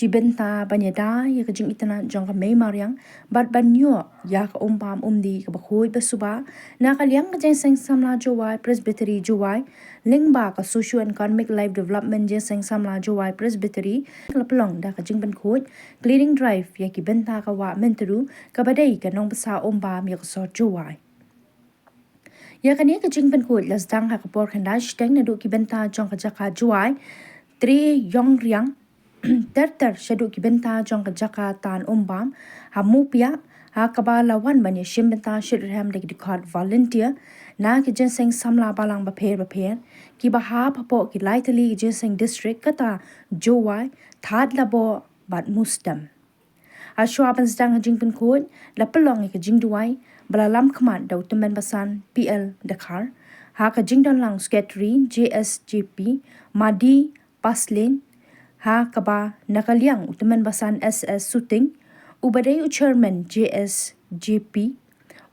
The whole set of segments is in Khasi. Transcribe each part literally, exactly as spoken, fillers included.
Ki bynta ban ïada ïa ka jingitynnad jong ka mei mariang bad ban ïoh ïa ka um bam um dih kaba khuid ba suba, na ka liang ka Jingïaseng Samla Jowai Presbytery Jowai lyngba ka Socio Economic Life Development Jingïaseng Samla Jowai Presbytery, ka la pynlong da ka jingpynkhuid cleaning drive ïa ki bynta ka Wah Myntdu kaba dei ka nongbsa um bam ïa ka sor Jowai. Ïa kane ka jingpynkhuid la sdang ha ka por khyndai shiteng naduh ki bynta jong ka jaka Jowai, Tre Ïong Riang, ter ter shaduh ki bynta jong ka jaka Tan Um Bam ha Mupiah, ha kaba la wan ban ïashim bynta shitrhem da ki dkhot volunteer na ki jingïaseng samla balang bapher bapher kiba hap hapoh ki lai tylli ki jingïaseng district, kata Jowai, Thadlaboh bad Mustem. Hashwa ban sdang ha jingpynkhuid, la pynlong ïa ka jingduwai ba la lam khmat da u tymmen basan P L Dkhar, ha ka jingdon lang u Secretary J S J P, Madi Paslein, ha kaba na ka liang u tymmen basan S S Suting, uba dei u Chairman J S J P,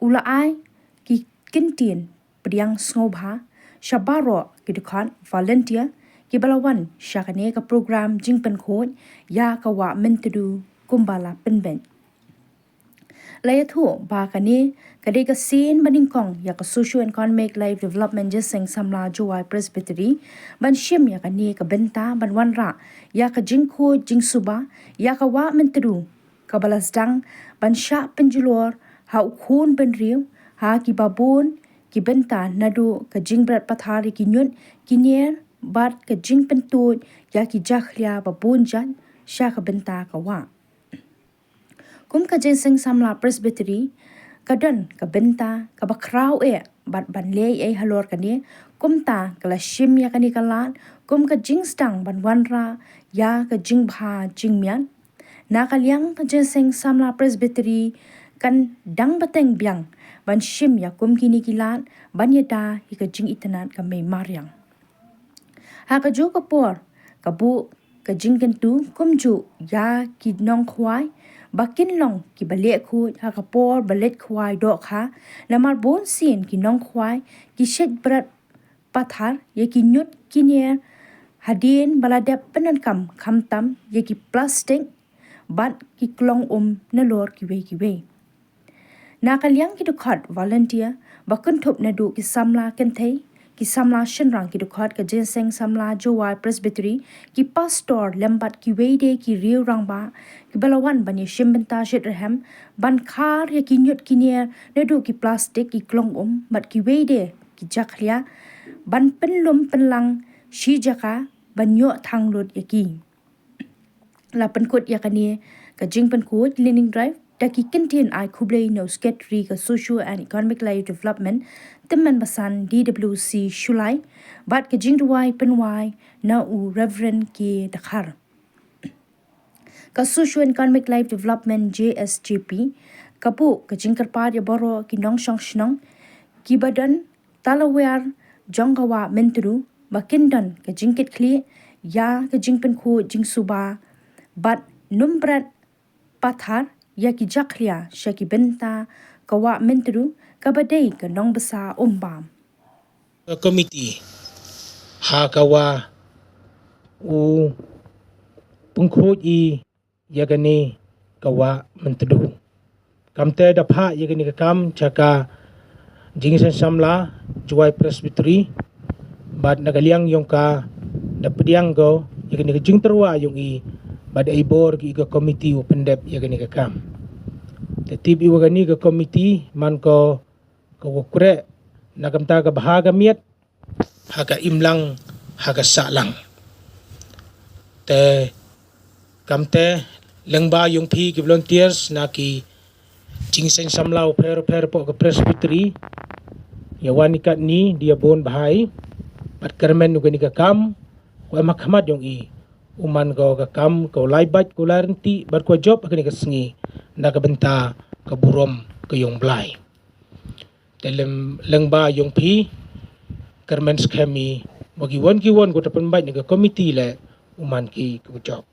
u la ai ki kyntien pdiang sngewbha sha baroh ki dkhot volunteer kiba la wan sha kane ka program jingpynkhuid ïa ka Wah Myntdu kumba la pynbeit. La ïathuh ba kane ka dei ka sien ba nyngkong ïa ka Socio Economic Life Development Jingïaseng Samla Jowai Presbytery ban shim ïa kane ka bynta ban wanrah ïa ka jingkhuid jingsuba ïa ka Wah Myntdu, kaba la sdang ban shah pynjulor ha u khun bynriew ha kiba bun ki bynta, naduh ka jingbret pathar ïa ki ñiut ki ñier bad ka jingpyntuid ïa ki jakhlia ba bun jait sha ka bynta ka wah. Kum ka Jingïaseng Samla Presbytery, ka don ka bynta kaba khraw eh bad ban leh ei halor kane, kumta ka la shim ïa kane ka lad kum ka jingsdang ban wanrah ïa ka jingbha jingmiat. Na ka liang ka Jingïaseng Samla Presbytery kan dang bteng biang ban shim ïa kum kine ki lad ban ïada ïa ka jingitynnad ka mei mariang. Ha kajuh ka por, ka buh ka jingkyntu kumjuh ïa ki nongkhwai ba kin long kiba leh khuid ha ka por ba leit khwai dohkha, namar bunsien ki nongkhwai ki shait bret pathar ïa ki ñiut ki ñier hadien ba la dep pyndonkam, khamtam ïa ki plastik bad ki klong um nalor kiwei kiwei. Na ka liang ki dkhot volunteer ba kynthup naduh ki samla kynthei, ki samla shynrang, ki dkhot ka Jingïaseng Samla Jowai Presbytery, ki pastor lem bad kiwei de ki riew rangbah kiba la wan ban ïashim bynta shitrhem ban khar ïa ki ñiut ki ñier naduh ki plastik, ki klong um bad kiwei de ki jakhlia, ban pynlum pynlang shi jaka ban ïoh thang lut ïa ki. La pynkut ïa kane ka jingpynkhuid cleaning drive da ki kyntien ai khublei na u Secretary ka Socio and Economic Life Development, tymmen basan D W C Shulai, bad ka jingduwai pynwai na u Reverend K Dkhar. Ka Socio and Economic Life Development, J S J P, ka buh ka jingkyrpad ïa baroh ki nongshong shnong kiba don talawiar jong ka Wah Myntdu ba kin don ka jingkitkhlieh ïa ka jingpynkhuid jingsuba bad nym bret pathar ïa ki jakhlia sha ki bynta ka Wah Myntdu kaba dei ka nongbsa um bam. Ka komiti ha ka Wah u pynkhuid ïa kane ka Wah Myntdu. Kamte da phah ïa kane ka kam sha ka Jingïaseng Samla Jowai Presbytery, bad na ka liang yong ka da pdiang ko ïa kane ka jingtyrwa yong i bad ai bor ki ka komiti u pyndep ïa kane ka kam. Te tip i wa kane ka komiti man ko ka wa kre na kamta ka bha ka miat ha ka imlang ha ka sahlang. Te kamte lyngba yong phi ki volunteers na ki Jingïaseng Samla u pher pher poh ka Presbytery, ïa wan i katni di ïa bun bha i bad kyrmen u kani ka kam, ko em ha khmat yong i u man ko ka kam ko lai bad ko lai rynti bad ko jop ha kani ka sngi na ka bynta ka burom ka yong Blai. Te lem lyngba yong phi kyrmen skhem i wa ki won ki won ko ta pynbait na ka komiti le u man ki ko jop.